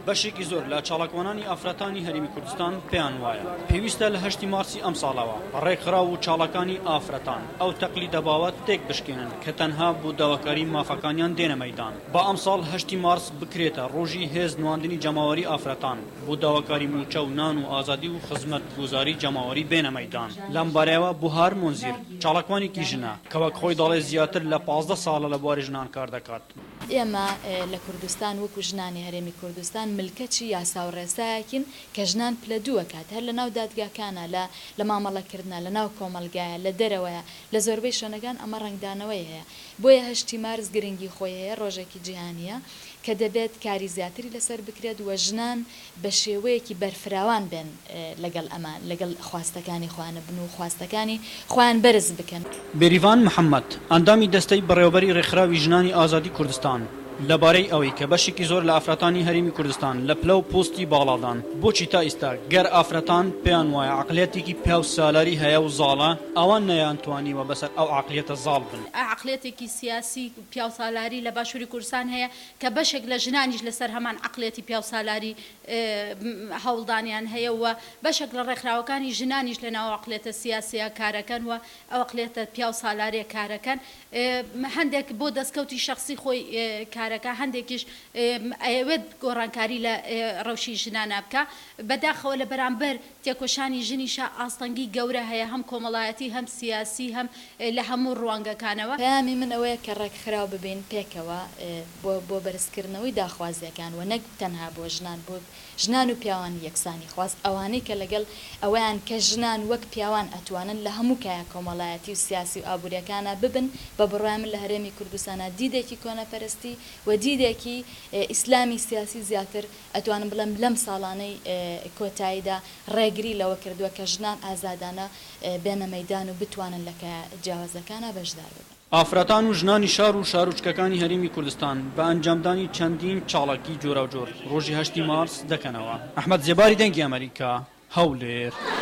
بەشێکی زۆر لە چالاکوانانی ئافرەتانی هەرێمی کوردستان پێیان وایە پێویستە لە هەشتی مارسی ئەمساڵەوە ڕێکخراو و چالاکانی ئافرەتان ئەو تەقلیدە باوە تێک بشکێنن کە تەنها بۆ داواکاری مافەکانیان دێنە مەیدان. با ئەمساڵ هەشتی مارس بکرێتە ڕۆژی هێز نواندنی جەماوەری ئافرەتان بۆ داواکاری مووچە و نان و ئازادی و خزمەتگوزاری جەماوەری بێنە مەیدان. لەم بارەیەوە بوهار مونزیر، چالاکوانێکی ژنە کە وەک خۆی دەڵێ زیاتر لە 15 ساڵە لە بواری ژنان کار دەکات. ئێمە لە کوردستان وەکو ژنانی هەرێمی کوردستان ملکەچی یاسا و ڕێسایەکین کە ژنان پلە دوو ئەکات هەر لە ناو دادگاکانا لە لە مامەڵەکردنا لە ناو کۆمەڵگایە لە دەرەوەیە لە زۆربەی شوێنەکان ئەمە ڕەنگدانەوەی هەیە بۆیە هەشتی مارس گرنگی خۆی هەیە ڕۆژێکی جیهانیە کە دەبێت کاری زیاتری لەسەر بکرێت و ژنان بە شێوەیەکی بەرفراوان بێن لەگەڵ ئەمە لەگەڵ خواستەکانی خۆیان بن و خواستەکانی خۆیان بەرز بکەن. بێریڤان محەمەد، ئەندامی دەستەی بەڕێوەبەری رێکخراوی ژنانی ئازادی کوردستان، لەبارەی ئەوەی کە بەشێکی زۆر لە ئافرەتانی هەرێمی کوردستان لە پلە و پۆستی باڵادان، بۆچی تا ئیستا گەر ئافرەتان پێیان وایە عەقڵیەتێکی پیاو سالاری هەیە و زاڵە، ئەوان نەیانتوانیوە بەسەر ئەو عەقڵیەتە زاڵ بن؟ عەقڵیەتێکی سیاسی پیاوسالاری لە باشووری کوردستان هەیە کە بەشێک لە ژنانیش لەسەر هەمان عەقڵیەتی پیاوسالاری هەوڵدانیان هەیە و بەشێک لە ڕێکخراوەکانی ژنانیش لە ناو عەقڵیەتە سیاسیە کارەکەن و ئەو عەقڵیەتە پیاوسالاریە کارەکەن. هەندێک بۆ دەستکەوتی شەخسی خۆی کارەکا، هەندێکیش ئەیەوێت گۆڕانکاری لە ڕەوشی ژنانا بکا. بەداخەوە لە بەرامبەر تێکۆشانی ژنیشا ئاستەنگی گەورە هەیە هەم کۆمەڵایەتی هەم سیاسی هەم لە هەموو ڕوانگەکانەوە. پەیامی من ئەوەیە کە ڕێکخراو ببین پێکەوە بۆ بۆ بەرزکردنەوەی داخوازییەکان و نەک تەنها بۆ ژنان بۆ ژنان و پیاوانی یەکسانی خواست ئەوانەی کە لەگەڵ ئەوەیان کە ژنان وەک پیاوان ئەتوانن لە هەموو کایە کۆمەڵایەتی و سیاسی و ئابووریەکانا ببن بە بڕوای من لە هەرێمی کوردستانا دیدێکی کۆنەپەرستی و دیدێکی ئیسلامی سیاسی زیاتر ئەتوانم بڵێم لەم ساڵانەی کۆتاییدا ڕێگری لەوە کردووە کە ژنان ئازادانە بێنە مەیدان و بتوانن لە کایە جیاوازەکانا بەشدار ببن. ئافرەتان و ژنانی شار و شارۆچکەکانی هەرێمی کوردستان بە ئەنجامدانی چەندین چاڵاکی جۆراوجۆر ڕۆژی هەشتی مارس دەکەنەوە. ئەحمەد زێباری دەنگی ئەمەریکا، هەولێر.